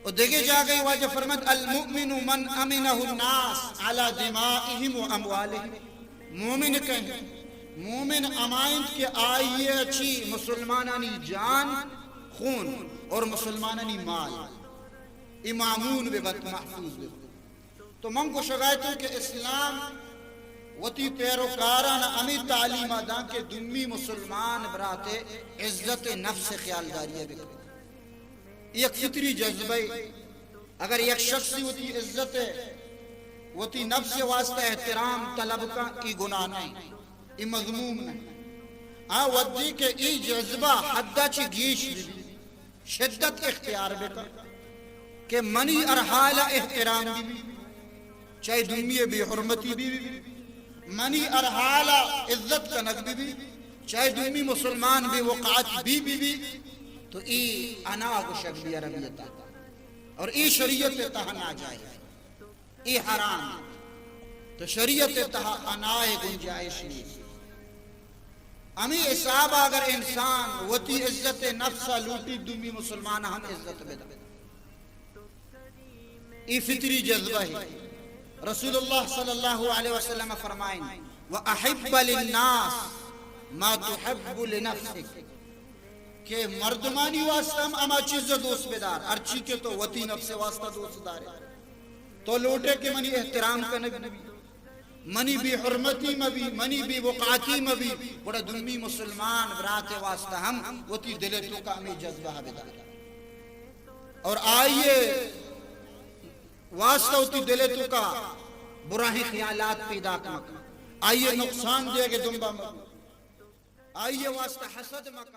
و دگہ جاگہ واجہ فرمائیت: المؤمن من امنہ الناس علی دمائهم و اموالهم۔ مومن کئے؟ مومن ہما انت کہ آئی ءَ چہ مسلمانانی جان، خون اور مسلمانانی مال، اے مامون بہ بنت، محفوظ بہ بنت۔ تو من گوشگا اتوں کہ اسلام وتی پیروکاراں ہمے تعلیم ءَ داں کہ دومی مسلمان برات ءِ عزت نفس ءِ خیالداری ءَ بکن۔ اے یک فطری جذبہ ءِ۔ اگر یک شخصی وتی عزت ءِ، وتی نفس ءِ واسطہ احترام طلب کن، اے گناہ نہ انت، اے مذموم نہ انت۔ آ وھدے کہ اے جذبہ حد ءَ چہ گیش بہ بیت، شدت اختیار بکن کہ منی ہر حال ءَ احترام بہ بیت، چاہے دومی ءِ بے حرمتی بہ بیت، منی ہر حال ءَ عزت کنگ بہ بیت، چاہے دومی مسلمان بے وقعت بہ بیت، تو اے انا گوشگ بہ بیت عربیت ءَ۔ اور اے شریعت ءِ تہا ناجائز، اے حرام۔ تو شریعت ءِ تہا انا ءِ گنجائش نیست۔ ہمے حساب ءَ اگر انسان وتی عزت نفس ءَ لوٹیت، دومی مسلمان ءَ ہم عزت بدنت۔ اے فطری جذبہ ہے۔ رسول اللہ صلی اللہ علیہ وسلم فرمائیں: "وأحب للناس ما تحب لنفسك"، کہ مردمانی واسطہ ہم ہما چیز دوست بدار، ہرچی کہ تو وتی نفس واسطہ دوست دارے۔ تو لوٹے کہ منی احترام کنگ بہ بی، منی بے حرمتی مہ بی، منی بے وقعتی مہ بی، گڑا دومی مسلمان برات واسطہ ہم وتی دل توکا ہمے جذبہ بدار۔ اور آئیے واسطہ وتی دل توکا براہیں خیالات پیداک مکن، آئیے نقصان دیگ دنبا مکن، آئیے واسطہ حسد مکن۔